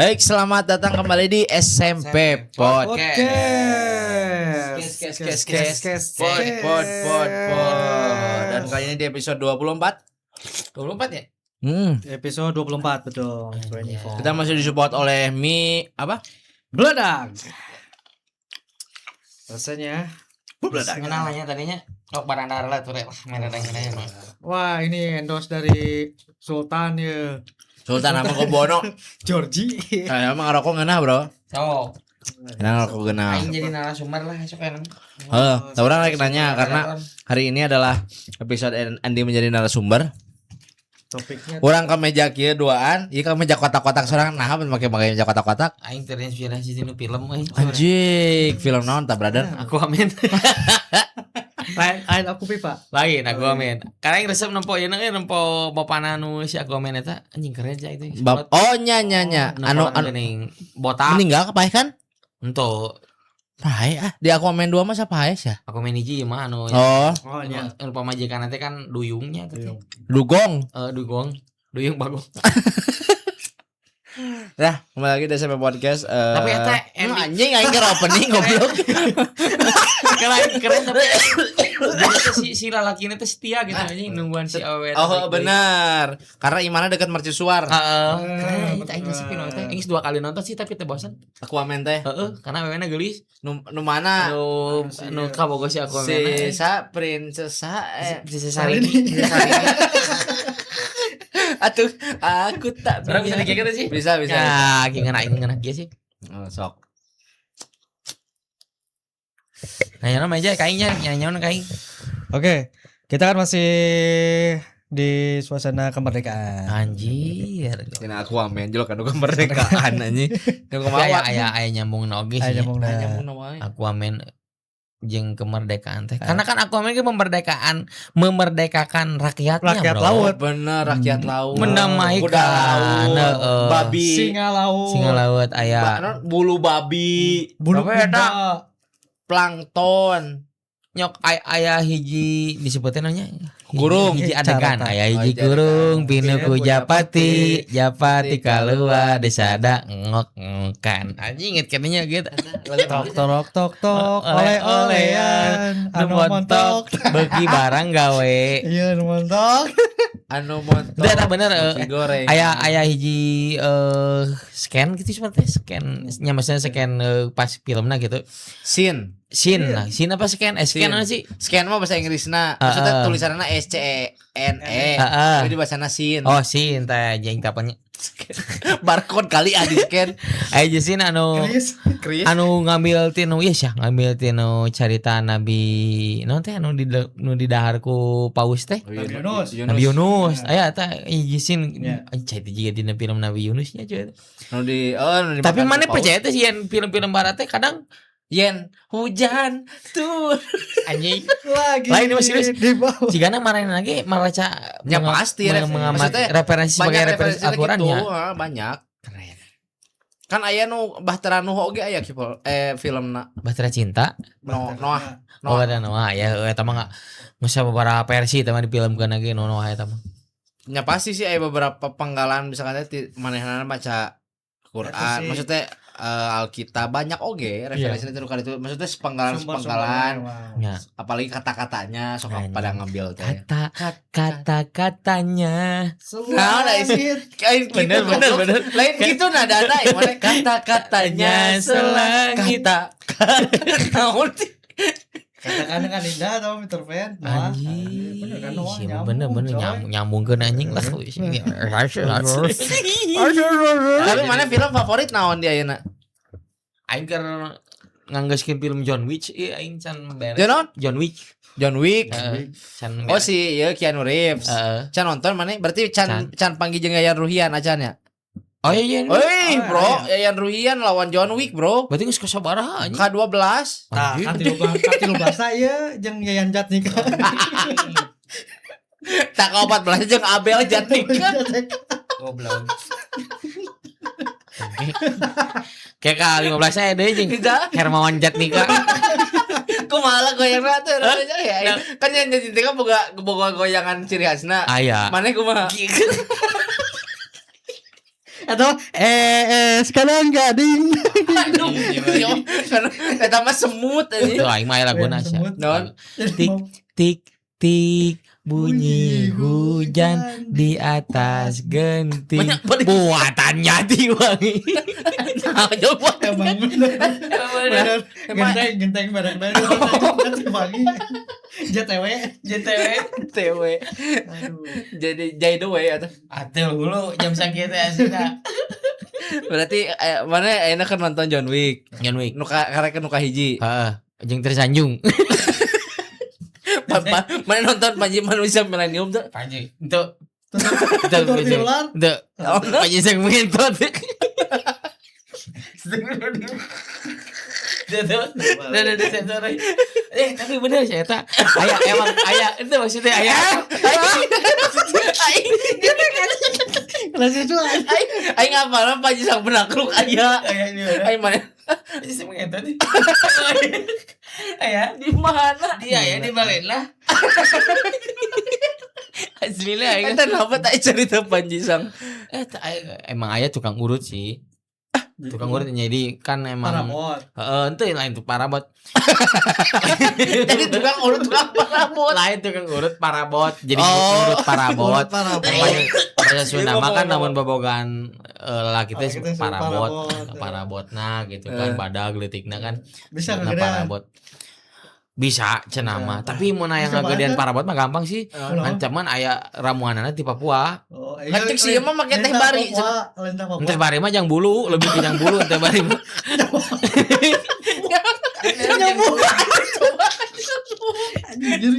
Baik, selamat datang kembali di SMP Podcast. Podcast. Kes kes kes kes. Pod pod pod pod. Dan kali ini di episode 24. 24 ya? Episode 24, betul. 24. Kita masih disupport oleh mie apa? Beledak. Rasanya. Beledak. Kenal aja tadinya. Oh, barang lah tuh lah, mana ada yang. Wah, ini endorse dari Sultan ya. Sultan sama Kobono. Georgie. Saya emang ngerokok ngeunah, Bro. So, Ngeunah ngerokok ngeunah. aing jadi narasumber lah esok kan. Heeh, tah urang rek nanya karena hari ini adalah episode Andi menjadi narasumber. Topiknya Urang ke meja kieu duaan, ieu ke meja kotak-kotak sorangan, nah make make meja kotak-kotak. Aing terinspirasi tina film euy. Anjing, film naon tah, brother? Aquaman. Lain lain aku pipa. Lain Aquaman. Karena aing resep nempo ieu euy, nempo bapana nu si Aquaman eta anjing keren aja itu. Bab oh nya nya nya anu anu geuning botak. Meninggal kepaeh kan? Ento. Paeh ah, di Aquaman 2 mah siapa ya? Aquaman hiji mah anu Oh, Oh anu iya. anu pamajikan teh kan duyungnya teh. Duyung. Dugong. Eh, dugong, duyung bagong. Nah, kembali lagi di SMP Podcast. Tapi eta ending anjing aing keur opening, goblok. Keren keren, tapi jadi teh si si lalakina teh setia gitu anjing nungguan si awewe. Oh, benar. Karena imana dekat mercusuar. Heeh. Keren anjing, aing resep film teh. Aing dua kali nonton sih tapi teu bosan. Aquaman teh. Heeh, karena awewena geulis. Nu, nu mana? Nu nu kabogo si Aquaman. Si sa princess sa Princess Sarini. Atuh, aku tak Orang bisa dikira gitu sih. Bisa, bisa. Ya, gimana aing ngena kieu sih. Oh, sok. Nah, ya nama aja kayaknya nyanyi kaing. Oke, kita kan masih di suasana kemerdekaan. Anjir. Tina Aquaman jelek anu kemerdekaan anjing. Nu kumaha? Aya aya aya nyambung oge Ayo sih. nyambung dah. Nyambung wae. Aquaman jeung kemerdekaan teh. Karena kan Aquaman ke memerdekakan memerdekakan rakyatnya, Rakyat bro. laut. Bener, rakyat laut. Mendamaikan, Kuda laut, heeh. babi. Singa laut. Singa laut aya. Bulu babi, Bulu Apa eta? kuda. plankton. Nyok aya hiji disebutnya namanya Kurung. Hiji adegan Carata. aya hiji Oh, hiji kurung adegan. pinu ku Pinu ku japati japati, japati keluar desada ngok ngokan anjing inget katanya gitu. Tok tok tok tok oleh olean anu anu montok. Beuki barang gawe. Iya, anu montok. Anu montok. Udah tak bener Nasi goreng. Aya aya hiji scan gitu seperti scan nya, maksudnya scan pas filmna gitu. Sin. Scene lah, scene apa scan, scan Scene. apa sih? Scan mah bahasa Inggrisna. Maksudnya Heeh. tulisannya S C E N E. Heeh. Tapi dibacana sin. Oh, scene teh jeung tapanya. Barcode kali ah di scan. Aya jeung scene anu Chris. Chris. Anu ngambil tinu ieu sih, ngambil tinu carita Nabi naon teh anu di nu didahar ku paus teh. Oh, iya, Nabi Yunus. Nabi Yunus. Aya eta hiji scene Ya. anjing itu juga dina film Nabi Yunus nya cuy. Nu di oh nu dimakan Tapi mana ku paus. percaya teh sih yang film-film barat teh kadang Yen hujan tuh. Anjing. Lagi. Lain ini mah serius. Di bawah. Jigana marahin lagi maraca Ya pasti, mengamati maksudnya referensi sebagai Banyak referensi referensi Al-Qur'an gitu, ya. ah, banyak. Keren. Kan aya nu Bahtera Nuh oge aya kipol filmna. Bahtera Cinta. No, Noah. Oh, ada Noah ya, eta mah enggak masa beberapa versi eta mah difilmkeun lagi nu Noah eta mah. Ya pasti sih aya beberapa penggalan misalkan teh manehna baca Quran, Eta sih. Maksudnya Alkitab banyak oge referensinya itu kali itu. Maksudnya sepenggalan-sepenggalan, Ya. Apalagi kata-katanya sok Anjing. pada ngambil teh. Kata kata katanya. Nah, nah, isi. Lain gitu, Bener, bener, goblok. bener. Lain gitu nadana yang mana kata-katanya Selangit. kata naon sih? Katakan dengan indah atau Peter Pan. Noah. Anjing. Bener kan Noah Sih, nyambung, bener bener coy. Nyambungkeun anjing lah. Tapi mana film favorit naon dia ayeuna? Aing keur nganggeuskeun film John Wick ieu aing can beres. John naon? John Wick. John Wick. Heeh, can Oh si ieu Keanu Reeves. Heeh. Can nonton mana? Berarti can can panggil jeung Yayan Ruhian acan ya? Oh iya iya. Oi, Oh, bro, Yayan Ruhian lawan John Wick, bro. Berarti geus kasabaraha anjing. K12. Tah, kan Anjing. 13 ieu jeung Yayan Jatnika. Tak ke-14 jeung Abel Jatnika. Goblok. Kayak ka 15 saya deh jeung Tidak. Hermawan Jatnika. Kumaha goyangna tuh rasanya ya. Kan yang Jatnika boga boga goyangan ciri khasna. Aya. Mana kumaha? Atau sekarang gading. Aduh, yo, karena eta mah semut anjing. Tuh aing mah aya laguna sia. Semut. Naon? Tik tik tik bunyi hujan di atas genting Banyak banget. buatan Jatiwangi. Nah, coba. Emang bener. Bener. Genteng genteng bareng bareng. Jatiwangi. JTW. JTW. TW. Aduh. Jadi jai the way atau Atuh dulu jam sakieu teh asina. berarti mana enak kan nonton John Wick. John Wick. Nu ka karek nu kahiji. Heeh, jeung tersanjung. Mana nonton Panji Manusia Milenium tuh? Panji. Itu Tutur piulan. Itu Panji sang mengentot. Eh tapi bener sih eta. Aya emang aya itu maksudnya aya. Aing Kelas itu. aing aing apa Panji sang penakluk aya. Aya di mana? Aing mana Panji sang mengentot. Aya di mana? dia ya di Balenlah. Aslinya aing. Eta kenapa tak cerita Panji sang Eh emang aya tukang urut sih. Tukang urut jadi kan emang Parabot. Heeh, ente lain tuh parabot. Jadi tukang urut tukang parabot. Lain tukang urut parabot. Jadi Oh. urut parabot. Urut parabot. Bahasa Sunda Iya, mah kan ngomong-ngomong. namun bobogan lelaki teh Lelaki teh parabot, parabot. parabotna gitu kan badag leutikna kan. Bisa Nah, kegedean. parabot. Bisa cenah mah, tapi mun aya Bisa ngagedean banget. parabot mah gampang sih. Kenapa? Ancaman aya ramuanana di Papua. Oh, Ngecek sih, emang make teh bari. Lentah Papua. Teh bari mah jang bulu, lebih ke jang bulu teh bari mah. Nyambung. Anjir.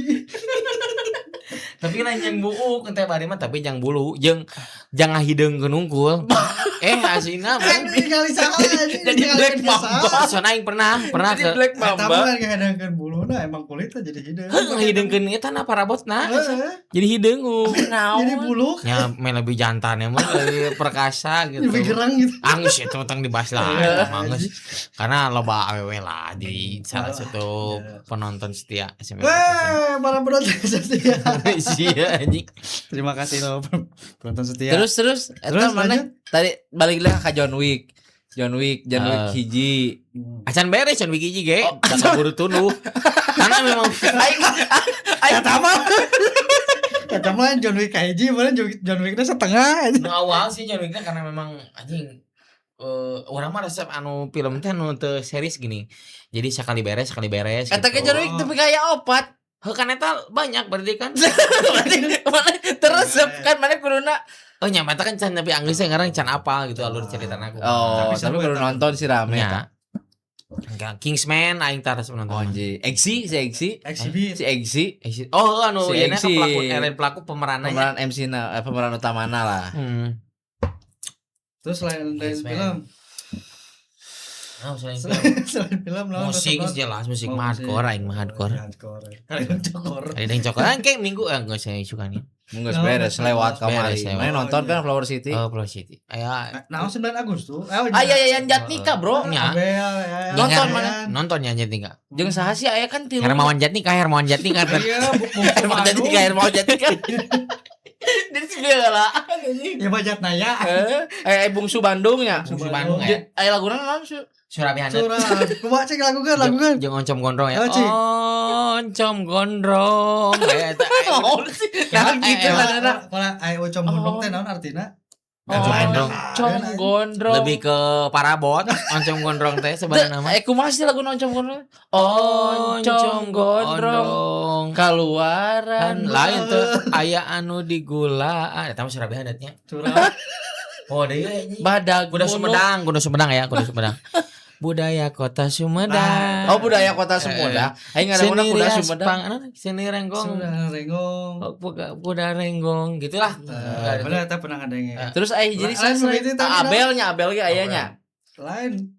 Tapi lain jang buuk teh bari mah tapi jang bulu jeung jang ngahideungkeun unggul. Eh asina mah. Kali saha anjing. Jadi Black Mamba. Soalnya aing pernah pernah Jadi ke Black Eta Mamba. mah kan ngahidangkeun buluna emang kulitnya jadi hideung. Heuh ngahideungkeun eta na parabotna. Heeh. Jadi hideung. Jadi bulu Ya meh lebih jantan emang lebih perkasa gitu. lebih gerang gitu. Anggus itu tentang dibahas lah, emang anggus. Karena loba awewe lah di salah satu penonton setia SMP. Weh, para penonton setia. Iya anjing. Terima kasih loh penonton setia. Terus terus eta Terus, mana? lanjut. Tadi balik lagi ke John Wick. John Wick, John Wick hiji. Acan beres John Wick hiji ge, jangan buru tunduh. Karena memang Aing aing Eta mah. Eta mah John Wick hiji, mana John Wick-nya setengah. nu awal sih John Wick karena memang anjing orang mah resep anu film teh anu teu series gini. Jadi sekali beres, sekali beres Eta gitu. ge John Wick tapi kayak opat. Heuh kan eta banyak berarti kan. Berarti mana teresep kan mana kuduna. Oh nya mata kan can tapi anggeus sekarang can apal gitu alur ceritana aku. Oh, Tapi tapi seru kudu eta. nonton sih rame eta. Nya. Enggak, Kingsman aing tah resep nonton. Oh, anjing. Eggsy, si Eggsy, Exhibit. si Eggsy Oh, anu Si ieu na Eggsy. pelaku lain pelaku pemerannya. pemeran MC na, pemeran utamana lah. Hmm. Terus selain dari Yes, man. film, Nah, selain film. selain film lawan Musik nonton. jelas musik Oh, mah hardcore aing mah hardcore. Hardcore. Kalian cokor. Ada yang coklat kan kayak minggu enggak saya suka nih. Geus beres lewat kamari. Beres, lewat. Mana nonton kan Flower City? Oh, Flower City. Aya Nah, 9 Agustus. Ah iya iya yang Jatnika, Bro. Nya. Nonton mana? Nonton ya Jatnika. Jeung saha sih aya kan tilu. Hermawan Jatnika, Hermawan Jatnika. Iya, Hermawan Jatnika, Hermawan Jatnika. Dari sebelah. Ya bajat naya. Eh, Bungsu Bandung ya. Bungsu Bandung ya. Aya laguna naon sih? Surabi Hanet. Surah. Kumaha cek lagukan, lagukan. Jeung oncom gondrong ya. Oh, cik. Oncom gondrong. Aya eta. Naon sih? Nah gitu Eh, lah nah. Kalau ayo oncom gondrong teh naon artina? Oncom gondrong. Oncom gondrong. Lebih ke parabot, oncom gondrong teh sebenarnya nama. Eh kumaha sih lagu oncom gondrong? Oncom gondrong Kan keluaran lain tuh aya anu digula. Ah, eta mah Surabi Hanetnya. Surah. Oh, deui anjing. Badag Kuda gunung. Sumedang, Kuda Sumedang ya, Kuda Sumedang. Budaya Kota Sumedang. Oh budaya kota Sumedang. Aing ngadanguna Seni kuda rias Sumedang. pang, anu, seni renggong. Surah renggong. Oh, kuda renggong gitulah. Bener eta pernah ngadenge. Terus aing jadi Lain selain begitu tadi, Abelnya Abel ge ayanya. Lain.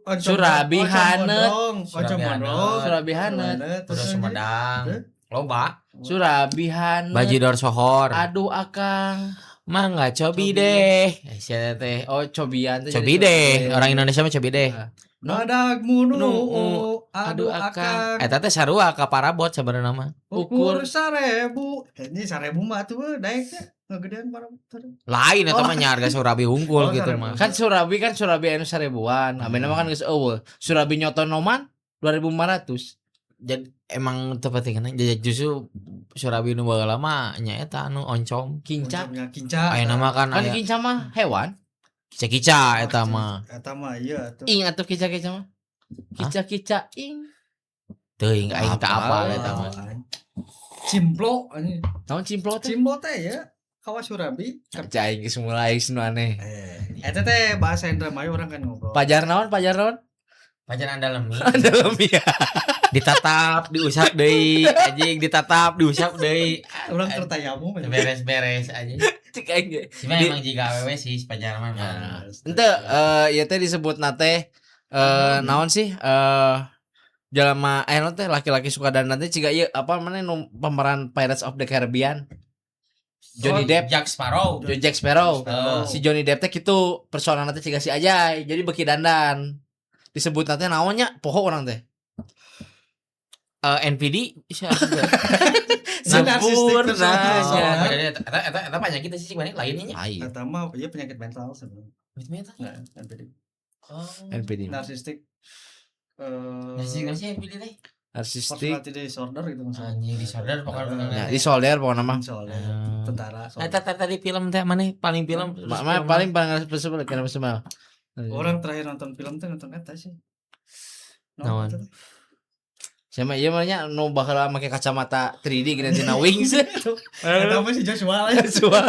Oncom- Surabi oncom Hanet. gondrong, Oncom Surabi gondrong. Hanet. Surabi Hanet. Kuda Sumedang. Eh? Loba. Surabi Hanet. Bajidor Sohor. Aduh akang. Mangga cobi Cobi. deh. Eh, sia teh. Oh cobian teh jadi Cobi deh. Orang Indonesia mah cobi deh. Badag munu. Nu, Aduh akang. Eta teh sarua ka parabot sebenarnya mah. Ukur 1000. Ini 1000 mah tuh daek teh. Ngagedean parameter. Lain eta Oh. mah nya harga surabi hungkul Oh, gitu surabi. mah. Kan surabi anu 1000-an. Amena mah kan geus euweuh. Surabi nyoto noman 2500. Jadi emang teu penting jadi justru surabi nu baheula mah nya eta anu oncom. Kinca. Oncomnya kinca. Ayeuna mah kan Kan aya kinca mah hewan. kica-kica eta mah. Eta mah iya atuh. Ing atuh kica-kica mah. Kica-kica ing. Teuing aing teu apal Apal. eta mah. Cimplo anjing. Naon cimplo teh? Cimplo teh ya kawas surabi. Cai aing geus mulai geus nu aneh. Eta teh bahasa Indramayu orang kan ngobrol. Pajar naon? Pajar naon? Pajar andalemi. Dalam ya. Ditatap, diusap deui, anjing ditatap, diusap deui. Orang tertayamu. Beres-beres anjing. Cek aing ge. Cuma emang jika awewe sih pajar mah emang. Nah, ente ieu teh disebut teh naon sih jalma naon teh laki-laki suka dandan teh ciga ieu apa mana nu pemeran Pirates of the Caribbean Johnny Oh, Depp. Jack Sparrow. Jack Sparrow. Oh. Si Johnny Depp teh kitu persona teh ciga si Ajay jadi beuki dandan disebut teh naonnya poho orang teh. NPD siapa? Narcissistic Sempurna. personality. Oh, eta eta eta penyakit sih mana lainnya nya. Lain. Eta mah iya penyakit mental sebenarnya. Mental. Nah, NPD. Oh. NPD. Narcissistic Narcissistic sih NPD teh. Narcissistic. personality disorder gitu maksudnya. Anjing disorder pokoknya. Nah, disolder pokoknya mah. Soalnya tentara. Nah, eta tadi film teh mana paling film terus Ma, film paling paling resep kena semua. Orang terakhir nonton film teh nonton eta sih. Naon? Eta teh. Sama ieu mah nya nu baheula make kacamata 3D gini tina Wings. Eta mah si Joshua lah. Joshua.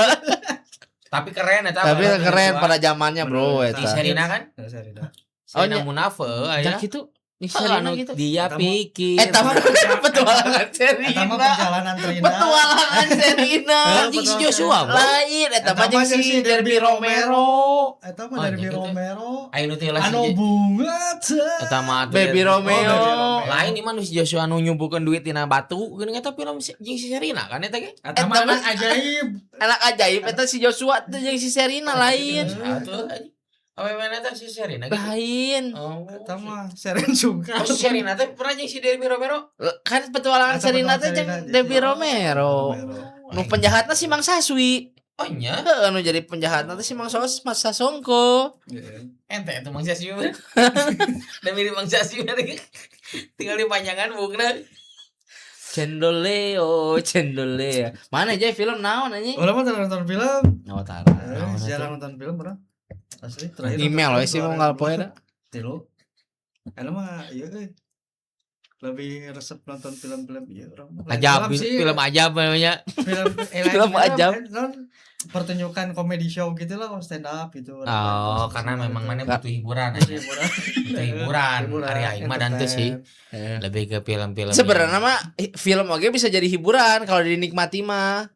Tapi keren eta. Tapi bener, keren Joshua. pada zamannya, Bro, Bener, eta. Si Sherina kan? Nah, Sherina. Oh, Sherina nya. Munafe Ya aya. gitu. Nih Heeh, Sherina anu gitu. Dia Eta mah- pikir. Eta mah petualangan Eta mah Sherina. perjalanan Trina. Petualangan Sherina. Anjing si Joshua, bro. Lain eta mah jeung si Derby Romero. Eta mah Oh, Derby gitu. Romero. Ayo nu teh lah si Anu bunga teh. Eta mah atuh Baby ya. Romeo. Oh, Baby Romeo. Lain ieu mah nu si Joshua nu nyumpukeun duit tina batu geuning eta film jeung si Sherina kan eta ge. Eta mah Eta mah- anak ajaib. Anak ajaib eta si Joshua teh jeung si Sherina lain. Atuh anjing. Awewe eta si Sherina gitu. Lain. Oh. Eta mah Seren Sungkar. Oh, si Sherina teh pernah jeung si Derby Romero. Kan petualangan Eta Sherina teh petualangan jeung Sherina, Debbie jadi- Romero. Nu penjahatna si Mang Saswi. Oh nya. Heeh, nu jadi penjahatna teh si Mang Sos Mas Sasongko. Iya. Ente itu Mang Saswi. Dan mirip Mang Saswi. Tinggal dipanjangan bukna. Cendol Leo, Cendol Leo. Mana aja film naon anjing? Orang mah terakhir nonton film. Oh, tara. Naon atuh? Jarang nonton film orang. Asli terakhir. Email nonton we sih film mau ngalpoe da. 2003. Eta mah iya euy. Lebih resep nonton film-film iya orang mah. Lain Ajab, film sih, film ajab namanya. film lain Film ajab. non, pertunjukan komedi show gitu lah stand up gitu. Oh, karena memang mana butuh hiburan Butuh aja. hiburan. Butuh hiburan. Ari aing mah dan teu sih lebih ke film-film. Sebenarnya mah film oge bisa jadi hiburan kalau dinikmati mah.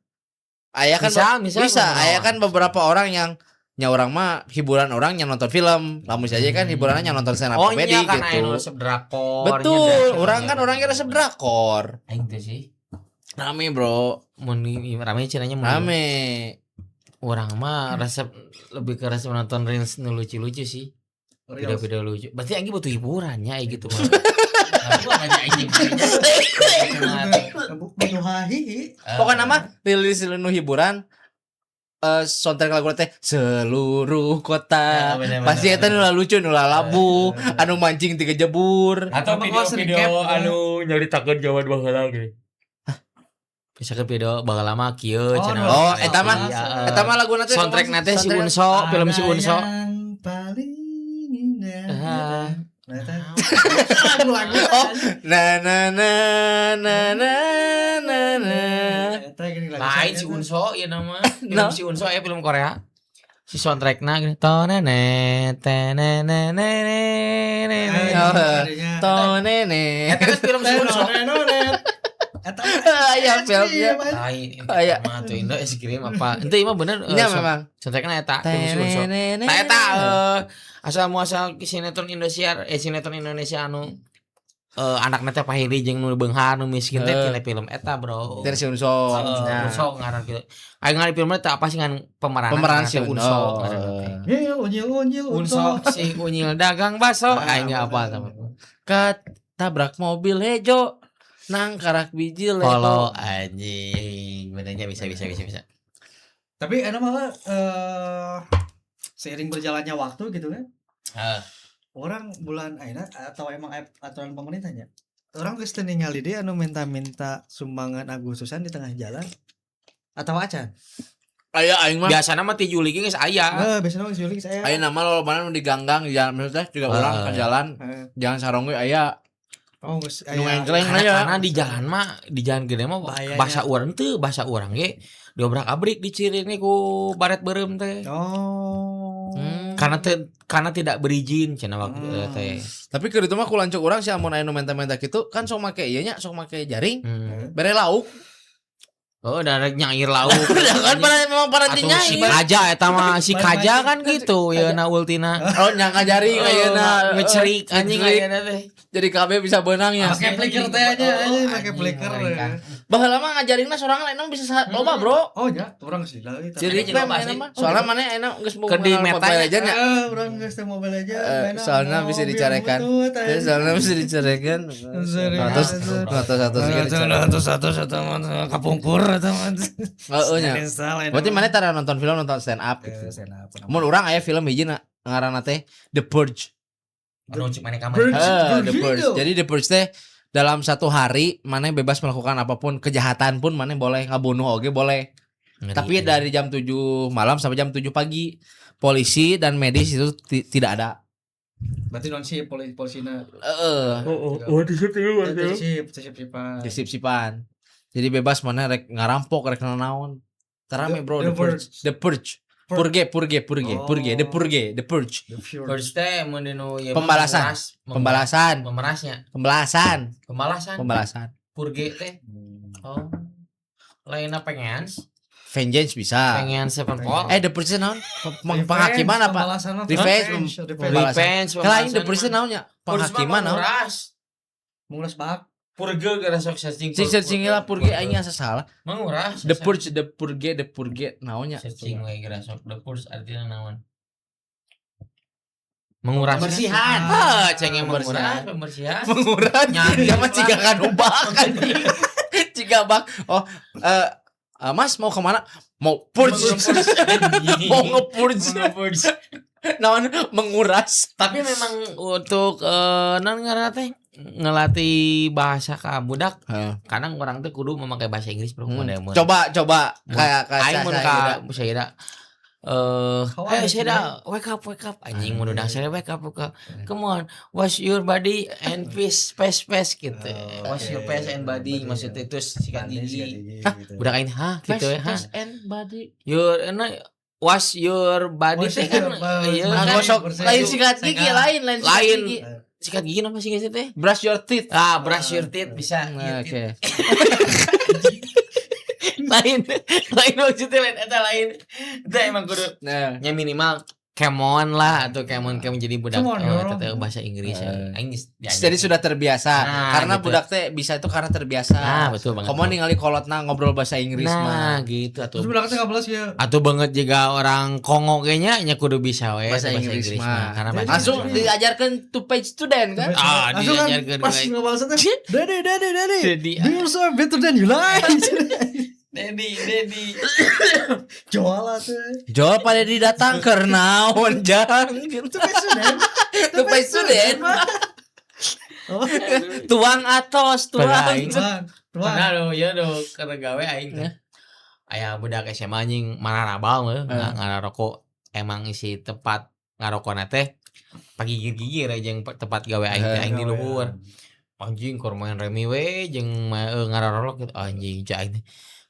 Aya kan misal, misal bisa, kumaha? aya kan beberapa orang yang nya orang mah hiburan orang yang nonton film. Lamun saja kan hiburannya yang nonton stand up Oh komedi iya kan gitu. aya nu resep drakor. Betul, nya, orang kan orangnya resep drakor. Aing teh sih. Rame, Bro. Mun rame cenanya mun. Rame. Orang mah resep lebih ke resep nonton reels nu lucu-lucu sih. Reels. Video-video lucu. Berarti aing butuh hiburannya aing gitu mah. Nah, gua aja anjing. Butuh hahihi. Pokoknya mah rilis nu hiburan soundtrack lagu teh seluruh kota. Ya, bener, Pasti bener, eta nu lucu nu lalabu, anu mancing tiga jebur. Atau Apa kok video-video recap, gitu? anu nyaritakeun jaman baheula gitu. Bisa ke video baheula mah kieu Oh, cenah. Oh, eta mah- Iya, Eta mah laguna teh soundtrack na teh si soundtrack- Unso, film si Ada Unso. yang paling indah. Ah. Nah, eta lagu-lagu. Oh, na na na na na na na. Eta gini lagu Lain si eta. Unso ieu nama. Film No. si Unso ya film Korea. Si soundtrackna gini tonene tenenene Ah, nene. Oh, adanya. To nene. Eta kan film si Unso. Tenonet. Eta Aya es filmnya. krim, Lain Aya. mah tuh Indo es krim apa. Ente mah bener Nya memang. Soundtrackna eta film si Unso. Nah eta asal muasal sinetron Indonesia sinetron Indonesia anu anakna teh pahili jeung nu beunghar nu miskin teh tina film eta bro. Dari si Unso. Heeh, Nah. Unso ngaran film. Aing ngaran filmna teh apa sih ngan pemeran Pemeran si Unso Unso. ngaranna teh. Nyil, unyil, unyil, Unso si Unyil dagang bakso aing ge apal sama. Kat tabrak mobil hejo nang karak biji lego. Follow anjing benernya bisa bisa bisa bisa. Tapi enak mah seiring berjalannya waktu gitu kan. Heeh. Urang bulan ayeuna atau emang aturan pemerintahnya. Urang geus teu ningali deui anu minta-minta sumbangan Agustusan di tengah jalan atau acan. Aya aing mah. Biasana mah ti Juli ge geus aya. Heeh, biasanya mah Juli saya. Aya nama lo mana nu diganggang di jalan, maksudnya juga urang ke jalan, jalan sarong ge aya. Oh, geus Nu aya. engkleng Karena, aya. karena di jalan mah, di jalan gede mah Bahayanya. Bahasa urang teu, bahasa urang ge diobrak-abrik, dicirin ku baret beureum teh. Oh. Karena tidak berizin cenah waktu teh. Tapi keur itu mah ku lanceuk urang sih, amun aya nu menta-menta kitu kan sok make ieu nya, sok make jaring. Bere lauk. Oh, da rek nyair lauk. Kan pada memang pada Atau nyair. si kaja eta mah, si kaja kan gitu ya na ultina. Oh, nyangka jaring ayeuna. Ngecerik anjing Ngecerik. ayeuna teh. Jadi KB bisa beunang ya. Pakai flicker teh aja, Oh, anjing pakai anjing, flicker. mengerikan. Baheula mah ngajaringna sorangan enak bisa loba, Bro. Oh ya, urang sih lah. Jadi juga we loba mana sih. mah. Soalnya mana enak geus mau Ke di mengenal metanya. Mobile Legends ya. Eh, urang geus teh Mobile Legends. Eh, Mainan soalnya bisa mobil dicarekan. butut, Terus anjing. soalnya bisa dicarekan. Nah, terus satu satu Satu satu satu kapungkur atau Heeh nya. Berarti mana tara nonton film, nonton stand up gitu. Stand up. Mun urang aya film hiji na ngaranna teh The Purge. Anu cek maneh kamar. Purge. Eh, The Purge. Purge. Jadi The Purge teh dalam satu hari mana bebas melakukan apapun, kejahatan pun mana boleh, ngabunuh oge boleh. Ngeri, Tapi anjing. dari jam 7 malam sampai jam 7 pagi polisi dan medis itu tidak ada. Berarti non sih polisi polisina. Heeh, Oh, oh, di situ. Sip, sip, sipan. disip-sipan. Jadi bebas mana rek ngarampok rek naon. Terame bro, The The Purge. Purge. The Purge. Purge, purge, purge, purge, The Purge, The Purge. The Purge. Purge teh mun dinu ieu mah Pembalasan. menguras, Pembalasan, memerasnya, pembalasan, pembalasan. Pembalasan. Purge teh. Oh. Lainna pengen, Vengeance bisa. pengen sevenfold. Eh, The Purge teh naon? Penghakiman apa? Pembalasan mah Revenge, revenge, revenge. pembalasan. Revenge, Kalau aing The pembalasan Purge teh mah. naonnya? Purge mah Penghakiman naon? menguras. Menguras bak. Purge gara sok searching. Sing searching lah Purge, aing asa salah. Menguras. The Purge, The Purge, The Purge naonnya? Searching we gara sok The Purge artinya naon? Menguras. Pembersihan. Ah, cengeng Pembersihan. menguras, pembersihan. Menguras. Nyari. Dia mah ciga kanubak anjing. Ciga bak. Oh, Mas mau kemana? Mau purge. Mau nge-purge. Nge-purge. Naon menguras. Tapi memang untuk non ngaranna teh ngelatih bahasa ka budak, kadang orang tuh kudu memakai bahasa Inggris, bro. Mun Coba coba kayak kayak aing mun ka Saida How hey are you Saida, wake up, wake up, anjing, mun udah Saida, wake up, wake up, come on, wash your body and face face face gitu. Oh, Wash your oke. face and body Body, maksudnya, terus sikat Mandi, gigi. sikat gigi, gitu. Budak aing hah gitu ya, hah Face and body. your eh, wash your body Wash teh kan your body. iya Ah, kan gosok bersih. lain sikat gigi, Sikat. lain lain sikat Lain. gigi. Sikat gigi apa sih guys teh? Brush your teeth. Ah, brush your teeth bisa. Nah, Your oke. teeth. Lain lain maksudnya, lain eta, lain itu emang kudu Nah, nya minimal come on lah atau come on, come, jadi budak Come on, oh, bro. eta teh bahasa Inggris ya. Aing geus diajar. Jadi sudah terbiasa Nah, karena gitu. budak teh bisa itu karena terbiasa. Nah, betul banget. Komo ningali kolotna ngobrol bahasa Inggris Nah, mah. gitu atuh. Terus budak teh ngabelas ya. Atau banget juga orang Kongo kayaknya nya kudu bisa we Bahasa Inggris mah. karena bahasa Langsung Inggris. diajarkan to page student kan. Ah, Langsung kan diajarkeun pas we. ngebalas teh, "Daddy, daddy, daddy. Daddy. Do you so better than you like." Dedi, Dedi. Jual teh. Jawab pada didatang karena naon jang gitu. To page student. To page student. Oh, Tuang atos, tuang. Padahal tuang, tuang. Pernah do, ya do keur gawe aing teh. Aya budak SMA anjing mararabal we, ngararokok, emang isi tempat ngarokona teh pagigir-gigir jeung tempat gawe aing teh, aing di luhur. Anjing keur main remi we jeung ngararolok gitu anjing, cek aing teh.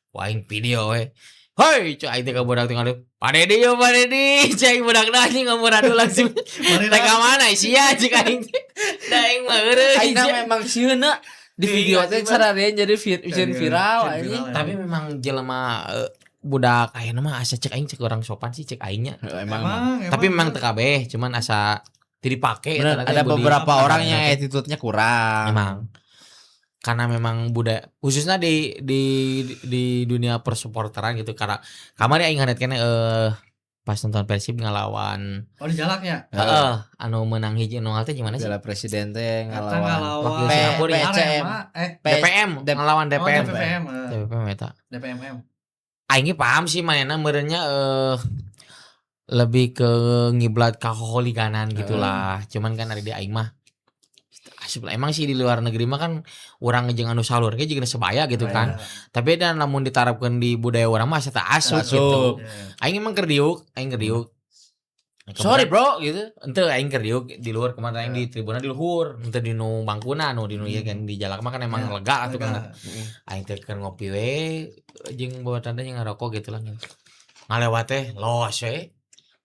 Ku aing video we. Hoi, cek aing teh ka budak teh ngadep. Pak Dedi yo, Pak Dedi, cek aing budakna anjing ngamuradu langsung. Mari Teh ka mana sia cek aing teh. Da aing mah eureun. Aing memang sieuna di video teh cara dia jadi Iya, viral jadi anjing. viral, ya. Tapi memang jelema budak ayeuna mah asa cek aing cek orang sopan sih cek aingnya. Emang, Emang, Tapi memang teu kabeh, cuman asa teu dipake Bener, eta teh ada budi. beberapa orang yang Eta teh. attitude-nya kurang. Emang. Karena memang budak khususnya di dunia persupporteran gitu, karena kamari aing ngaret keneh pas nonton Persib ngalawan Oh, di jalaknya. heeh anu menang 1-0 teh gimana sih? Piala Presiden teh Eta ngelawan ngalawan Wakil Singapura ya? PCM. Arema, P- DPM, ngelawan oh, DPM. DPM, DPM eta. DPMM. Aing ge paham sih manehna meureun nya lebih ke ngiblat ka hooliganan gitulah. Cuman kan ari di aing mah asup lah. Emang sih di luar negeri mah kan urang jeung anu salur ge jiga sebaya gitu kan. Tapi dan lamun ditarapkeun di budaya urang mah asa teu asup Asup. gitu. Aing emang keur diuk, aing keur diuk. Sorry bro gitu. Ente aing keur diuk di luhur, kemarin aing di tribuna di luhur, ente di nu bangkuna nu di nu ieu kan di jalak mah kan emang lega atuh kan. Aing teh keur ngopi we jeung bawa tanda jeung ngarokok gitu lah. Ngalewat teh los we.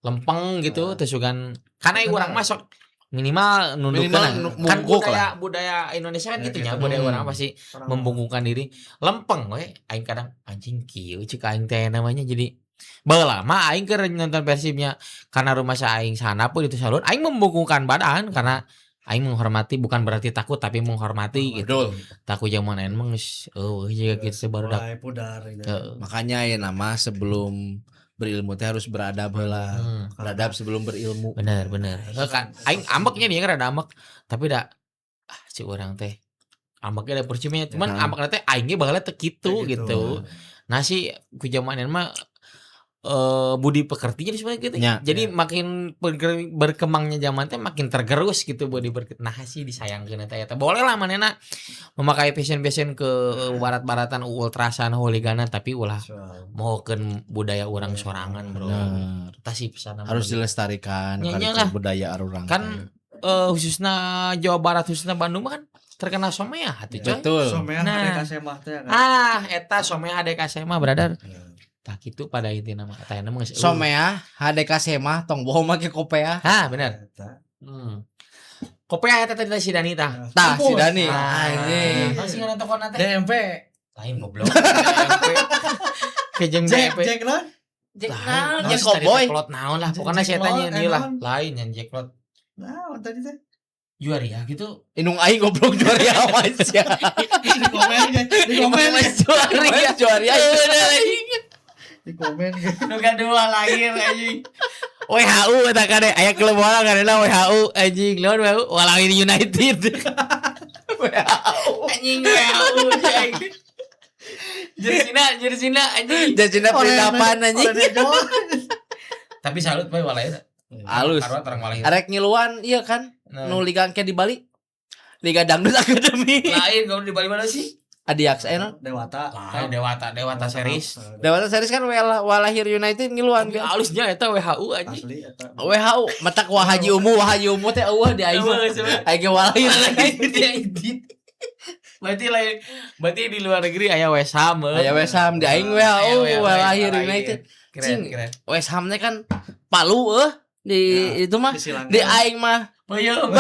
Lempeng gitu teh sugan karena urang masuk minimal nundukkeun Minimal lah. Kan bungkuk budaya lah. Budaya Indonesia kan Ya, gitu nya, gitu. budaya urang pasti membungkukkan diri. Lempeng we aing kadang anjing kieu cek aing teh namanya jadi baheula mah aing keur nonton Persibnya karena rumah sa aing sana pun itu salur aing membungkukkan badan karena aing menghormati, bukan berarti takut tapi menghormati gitu. Betul. Takut zaman aing mah geus eueuh jiga kitu teh barudak. Mulai pudar gitu. Heeh. Makanya ya nama sebelum berilmu teh harus beradab heula. Beradab sebelum berilmu. Bener bener. Heuh kan aing ambeknya nih kan rada ambek tapi da ah si urang teh ambeknya da percuma cuman ambekna teh aing ge baheula teu kitu Teu gitu. gitu. Nah sih ku zaman mah budi pekertinya sebenarnya gitu. Ya. Jadi makin berkembangnya zaman teh makin tergerus gitu budi berke. Nah sih disayangkeun eta eta. Boleh lah manehna memakai fashion-fashion ke barat-baratan ultrasan hooliganan tapi ulah mohokeun budaya urang sorangan, Bro. Bener. Eta sih pesan Harus dilestarikan Nya, nya karena lah. budaya urang. Kan khususnya Jawa Barat khususnya Bandung mah kan terkenal somea atuh coy. Betul. Somea Nah. HDK Semah teh kan. Ah, eta somea HDK Semah, brother. Tah kitu pada intina mah eta mah geus eueuh. Somea HDK Semah tong bohong make kopea. Ah, bener. Eta. Kopea eta tadi si Dani tah. Tah si Dani. Ah, Anjing. Masih ngaran tokona teh. DMP. Lain goblok. DMP. Kejeng Jack DMP. Jack lah. Jack Lain. naon, Jack sih tadi Cowboy. teh Klot naon lah, pokoknya Jack si eta Klot, nyeun ieu lah. naon. Lain yang Jack Klot. Nah, tadi teh. Juara ya gitu. Indung aing goblok juara awas ya. Di komen ge, di komen ge. Juara juara. Di komen ge. Nu kadua lahir anjing. WHO eta kade aya klub bola karena WHO anjing lawan WHO Walahir United. WHO anjing WHO anjing. Jersina jersina anjing. Jajina perikapan anjing. Tapi salut poe Walahir. Halus. Karena terang Walahir. Arek ngiluan iya kan Nah. nu liga engke di Bali. Liga Dangdut Academy. Lain kalau di Bali mana sih? Adiaksa eh Dewata. Lain Dewata, Dewata series. Dewata series kan Walahir United ngiluan Tapi kan. halusnya eta WHO anjing. Asli eta. WHO matak Wah Haji Umu Wah Haji Umu teh eueuh di aing. Eueuh, coba. Aing ge Walahir United. Berarti lain berarti di luar negeri aya West Ham. Aya West Ham di aing WHO Aya Walahir United. Keren, Cing. keren. West Ham teh kan Palu eueuh di Ya, itu mah Di silang. di aing mah Peuyeum.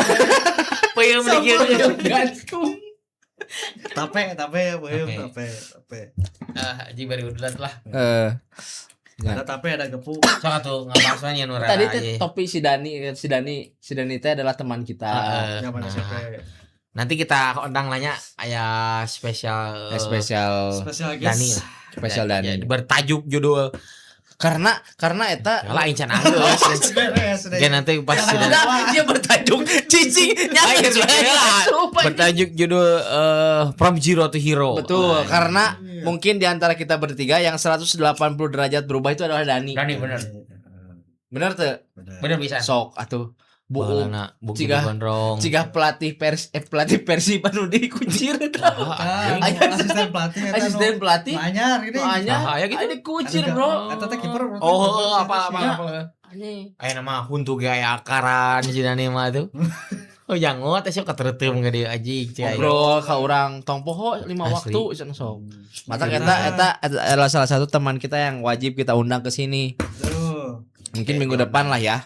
Peuyeum di kieu. gantung. Tape, tape ya, boyum, Tape. tape, tape. Ah, anjing bari udulat lah. Eh Ada tape, ada gepu. Sok atuh ngabahas nya nu tadi teh topi si Dani si Dani si Dani teh adalah teman kita. Zaman nah. SMP. Nanti kita undang nanya aya spesial Eh, spesial Spesial guest. Dani lah. Spesial Ya, Dani. ya, bertajuk judul Karena eta Lah aing can anggeus. Beres deh. Ya nanti pas si Dani Udah, dia bertajuk cicing Aing geus lah. Bertajuk judul From Zero to Hero. Betul, Nah, karena Iya. mungkin di antara kita bertiga yang 180 derajat berubah itu adalah Dani. Dani bener. Bener tuh? Bener. Bener bisa. Sok atuh. Bu, Baheulana bukti Cigah- gondrong. cigah pelatih Pers pelatih Persib anu dikucir eta. Ah, Ah, asisten pelatih eta nu- Asisten pelatih nu anyar ini. nu anyar, Nah, aya gitu. aya dikucir, Bro. Eta teh kiper. Oh, apa apa Ya. apa. Anjing. Aya nama huntu ge aya akaran si Dani mah tuh. Oh jangot teh sok katereuteum ge dieu anjing cai. Ngobrol ka urang tong poho lima Asli. waktu cenah sok. Mata eta eta adalah salah satu teman kita yang wajib kita undang ke sini. Tuh. Mungkin minggu depan lah ya.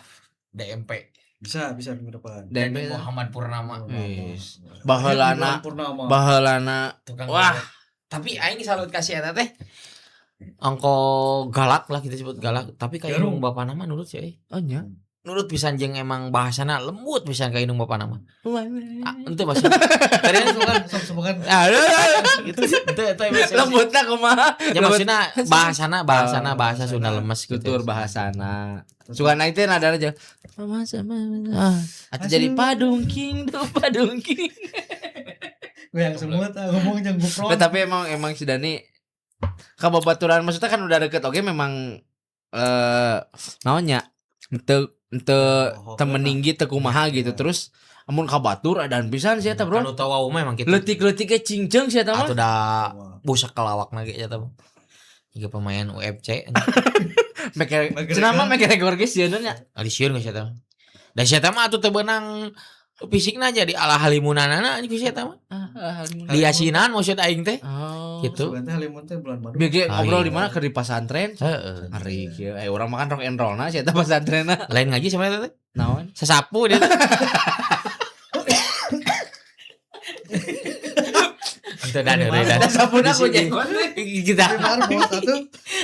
DMP. Bisa, bisa minggu depan. Dan Dani Muhammad Purnama. Wis. Baheulana Purnama. baheulana Tukang Wah. galak. Tapi aing salut kasih eta teh. Angko galak lah kita sebut galak, tapi kayak Garung. indung bapak nama nurut sih euy. Oh nya. Nurut pisan jeung emang bahasana lembut pisan ka indung bapak nama. Ah, ente maksud. Tadi kan Bukan, sok sebukan. Aduh, gitu. Ente eta maksudnya. lembutna kumaha? Ya maksudnya bahasana bahasana Ah, bahasa Sunda lemes gitu. Tutur bahasana. Suka naik teh nada aja. Mama sama ah, atau jadi padung king tuh padung king. Gue yang semut, ah, ngomong jeung gupron. Nah, tapi emang emang si Dani Ka babaturan maksudnya kan udah deket oke memang naonnya teu teu Oh, teu meninggi teu kumaha gitu terus amun ka batur edan pisan sih eta bro. Anu teu wau mah emang kitu. Leutik-leutik ge cingceung sih eta mah. Atuh da busak kelawakna ge eta mah. Jiga pemain UFC. Make cenah mah McGregor ge sieun nya. Ali sieun geus eta mah. Da si eta mah atuh teu beunang fisikna jadi ala halimunanana anjing ku si eta mah. Diasinan maksud aing teh. Oh. Gitu. Sebenarnya halimun teh bulan madu. Bieu ge Ah, ngobrol iya. di mana keur di pasantren. Heeh. Ngeri kieu. Eh urang makan rock and roll na si eta pasantrenna. Lain ngaji sama eta teh. Naon? Sasapu dia teh. Itu dan dan. Sapuna ku Di sini. jenggot. Kita Di marbot atuh.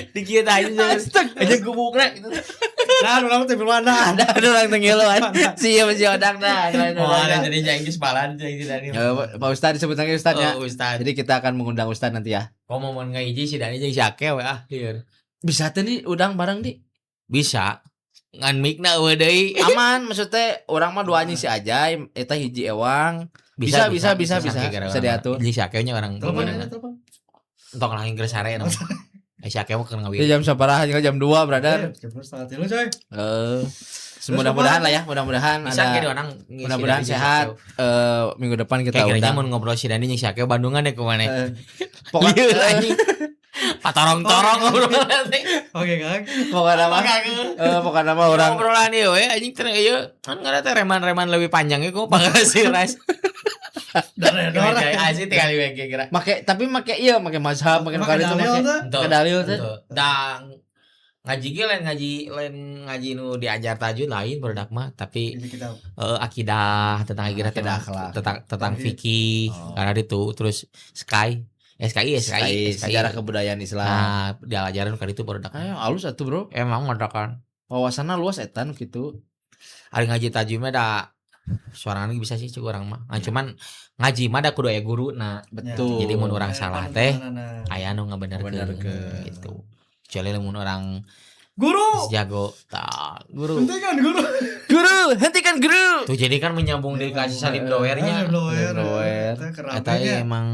di kieu teh anjing. Aja gubukna gitu. Nah, urang teh mana? Ada ada orang tenggelam. Si ieu si odang dah. Wah, ada jadi jangan geus balan jeung si Dani. Ya, Pak Ustad disebut lagi Ustad ya. Oh, Ustad. Jadi kita akan mengundang Ustad nanti ya. Komo mun ngahiji si Dani jeung si Ake we ah lieur. Bisa teh nih udang bareng di. Bisa. Ngan mikna eueuh deui. Aman maksudnya orang mah duanya si Ajay, eta hiji ewang. Bisa bisa bisa bisa. Bisa diatur. Jeung si Ake nya orang Telepon beunang. aja, telepon. Entong lah geus sare na. Eh si Ake mah keur Ya ngawin. jam sabaraha jeung jam 2, brother. Eh, jam 2.30 coy. Eh, mudah-mudahan lah ya, mudah-mudahan Bisa ada ke orang ngisi mudah-mudahan Dani jeung si sehat. Ake. Minggu depan kita Kayak kiranya undang. mun ngobrol si Dani jeung si Ake Bandungan deh kemana. Eh, pokoknya Lieur anjing. Patorong-torong ngobrolan teh. Oke, Kang. pokoknya mah pokoknya mah orang Ngobrolan ieu we anjing teh ieu. Kan ngaran teh reman-reman lebih panjang ieu ku pangasih ras. Dor. Asih tinggal we kira. make tapi make iya make mazhab make Make kali itu dalil make teh. make dalil teh. Dang ngaji ge lain ngaji nu diajar tajwid lain produk mah tapi Ini kita akidah tentang akidah Akidah, tentang akhlak. tentang tentang Tauhid. fikih Oh. karena itu terus SKY SKI SKI SKI, sejarah kebudayaan Islam. Nah, diajaran kali itu produk. Ayo halus atuh bro. Emang kan. Wawasanna luas etan gitu. Ari ngaji tajwid mah da suarana bisa sih cuk urang mah. Nah, cuman ngaji mah da kudu aya guru nah. Betul. Jadi mun urang salah teh Nah, aya nu ngabenerkeun Ngabenerkeun. gitu. Kecuali lamun orang Guru, jago tah guru. hentikan guru. Guru, hentikan guru. Tuh jadi kan menyambung dari kasus Salim Doernya. Salim Doer. Salim Doer. Eta Eta keramenya. emang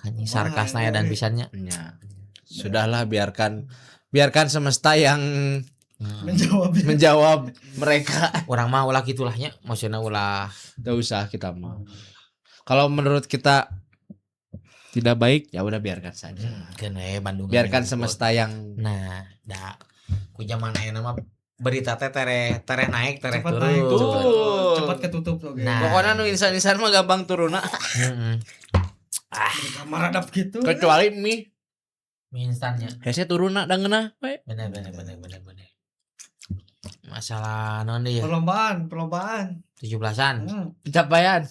anjing sarkasna ya dan pisannya. Ya. Sudahlah biarkan biarkan semesta yang Menjawab. menjawab mereka. Orang mah ulah gitulahnya, maksudnya ulah Tidak usah kita mah. Kalau menurut kita tidak baik, ya udah biarkan saja. keun we Bandung. Biarkan semesta yang Nah, da ku zaman ayeuna mah berita teh tereh tereh naik, tereh Cepat turun. naik, Betul. cepat ketutup oke. Nah. pokoknya nu insan-insan mah gampang turun Heeh. Meradap gitu. Kecuali mie. Mie instannya. Hese turun da ngeunah we. Bener bener bener bener bener. Masalah non deh ya, Perlombaan, perlombaan. 17-an. Pencapaian.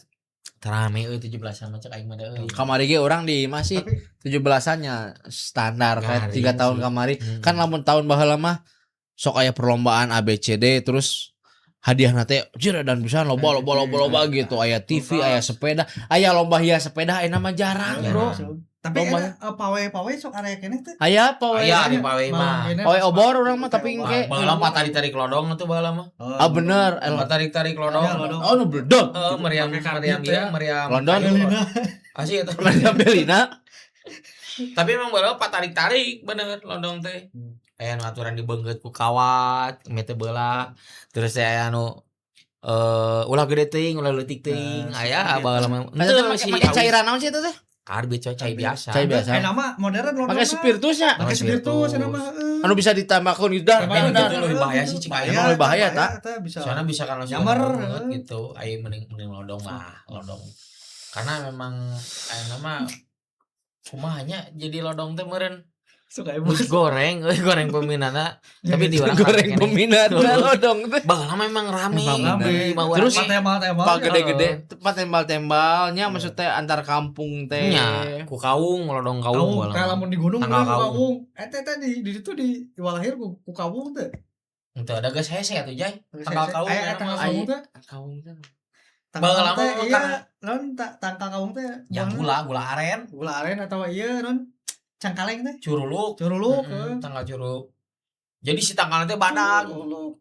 Terame euy 17-an mah cek aing mah da euy. Kamari ge orang di masih Tapi 17-annya standar kayak Garing 3 tahun sih. kamari. Hmm. Kan lamun tahun baheula mah sok aya perlombaan ABCD terus hadiah teh jir dan bisa loba loba loba loba gitu aya TV aya sepeda aya lomba hias sepeda aya mah jarang bro Jarang. Tapi Lomba. ada pawe-pawe sok area keneh teh. aya apa we Aya di pawe mah. Malam keneh Pawe pas obor urang mah, tapi pawe engke. Baheula mah tarik-tarik lodong tuh baheula mah. obor. Ah bener Mah tarik-tarik lodong. Iya, lodong. oh nu bledog Heeh, meriam Pakai karbit meriam ya. ieu, meriam. London. kayu. Belina. Asih eta. Meriam Belina Tapi emang baheula patarik-tarik bener lodong teh. Aya nu aturan dibeungkeut ku kawat, mete beula. Terus aya anu ulah gede teuing, ulah leutik teuing. Nah, Aya si baheula mah. Eta Henteu make si make cairan naon sih itu teh Karbit coy, cai biasa. Cai biasa. Eh nama modern lodong. Pakai mah. spiritusnya Pakai spiritus eta mah. heeh. anu bisa ditambahkan gitu dah Tapi dah, itu dah. lebih bahaya sih, Cik. Emang lebih bahaya, tak? Tah, bisa. Soalnya bisa kan langsung Nyamar, banget heeh. gitu. Ayo mending mending lodong lah, lodong. Karena memang aya nama kumaha nya jadi lodong teh meureun Suka ibu. geus goreng, euy goreng peminatna. Tapi di urang goreng rame keneh. peminatna lodong teh Baheula mah emang rame. Emang rame. Mah urang Terus, ge- tembal-tembal. Pak gede-gede tempat tembal-tembalnya maksudnya antar kampung teh nya ku kaung lodong kaung Kawung, baheula kayak mah. lamun di gunung Tanggal ku kawung. kawung. Eta teh di situ di Walahir ku kawung teh. Henteu ada geus hese atuh Jay. Tanggal kawung Aya eta tanggal mah. kawung teh. Kaung teh Tanggal Baheula kawung teh mah iya, karena- non tangkal kawung teh. Yang buahna gula, gula aren, Gula aren atau iya non cangkaleng teh. curuluk. Curuluk. Heeh, tanggal curug. Jadi si tanggal teh badag. Curuluk.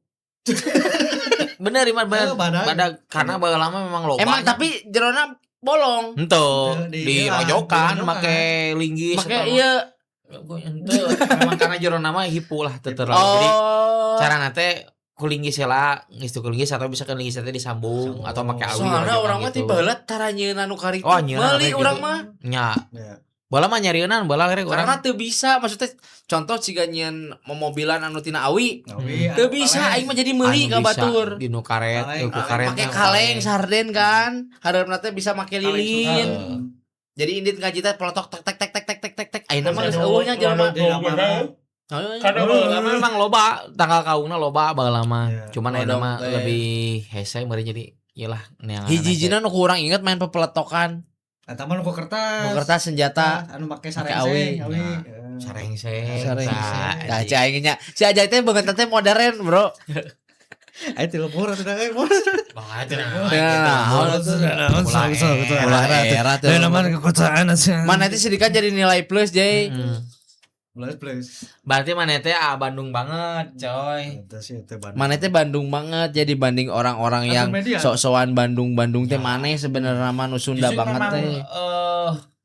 Bener Iman bener. Eh, badag. Badag karena baheula mah memang loba. Emang tapi jerona bolong. Henteu Di- di rojokan di- make linggis Make atau iya Gue henteu, memang karena jero nama hipu lah teu terlalu. Jadi carana teh ku linggis heula, geus ku linggis atau bisa ke linggis teh disambung atau make awi. Soalnya rajokan urang mah gitu. ti baheula tara nyieun anu karitu. Oh, nyieun Meuli anu urang gitu. mah. Nya. Ya. Baheula mah nyarieunan baheula rek urang. Karena teu bisa, maksudnya contoh siga nyieun momobilan anu tina awi. Awi, Teu anu bisa kaleng. aing mah jadi meuli Anu ka bisa batur. Di nu karet, Kaleng, ku kaleng. karet. Make kaleng sarden kan. Hareupna teh bisa make Kaleng lilin. susu. Jadi indit ngaji teh peletok tek tek tek tek tek tek tek tek. Ayeuna mah geus eueuh nya jelema. Di lapangan. Karena baheula mah memang loba tanggal kaungna loba baheula mah. Iya. Cuman ayeuna Bodong mah teh. lebih hese meureun jadi iyalah neangan. Hiji-hijina nu kurang inget main pepeletokan. Eta mah nu ku kertas. Nu kertas senjata. Anu make Make sarengseng, awi. awi. Nah. Eh. Sarengseng. Sarengseng. Nah, si aing nya. Si Ajay teh beungeut teh modern, Bro. Ayo ti lembur atuh da euy. Nah, Ulah era tuh. Kekuasaan aja. Mana itu sedikit jadi nilai plus, Jay. Plus plus. Berarti mana teh ah, Bandung banget, coy. Eta sih teh Bandung. Mana teh Bandung banget jadi banding orang-orang Atau yang media. sok-sokan Bandung-Bandung teh Ya. maneh sebenarnya mah nu Sunda Justru banget memang, teh.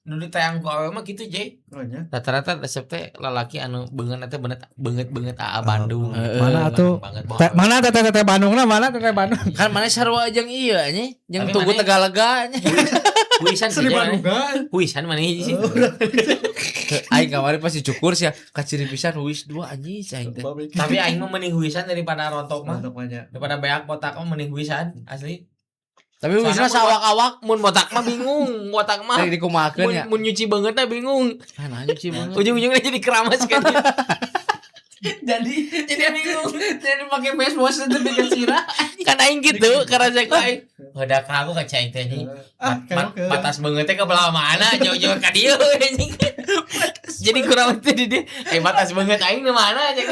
Nu ditayang ku awewe mah gitu, Jay. Oh, nya. Rata-rata resep teh lalaki anu beungeut teh beungeut beungeut beungeut AA Bandung. Heeh. Mana atuh? Banget Teh- Mana teteh teteh Bandungna mana teteh Bandung? Kan maneh sarua jeung ieu anjing, jeung Tapi Tugu maneh- Tegalega anjing. Huisan Seri sih, Jay, Bandung maneh. kan. Huisan maneh hiji sih. Aing kamari pasti cukur sih ya, kaciri pisan huis dua anjing aing teh. Tapi aing mah mending huisan daripada rontok mah. Mantap banyak. Daripada beak botak mah mending huisan asli. Tapi huisna Soalnya sawak-awak Mun botak mah bingung, botak mah dari dikumakeun mun, ya. mun nyuci banget bingung. Ah, nah, nyuci banget. Ujung-ujungnya jadi keramas kan. Jadi bingung. Jadi pakai face wash itu bikin sirah. Kan aing gitu karena saya aing. Udah aku ka cai teh anjing. Ah, kayak Batas banget teh ke belah mana jauh-jauh ka dieu anjing. Jadi kurang teh di dia. Eh batas banget aing di mana aja.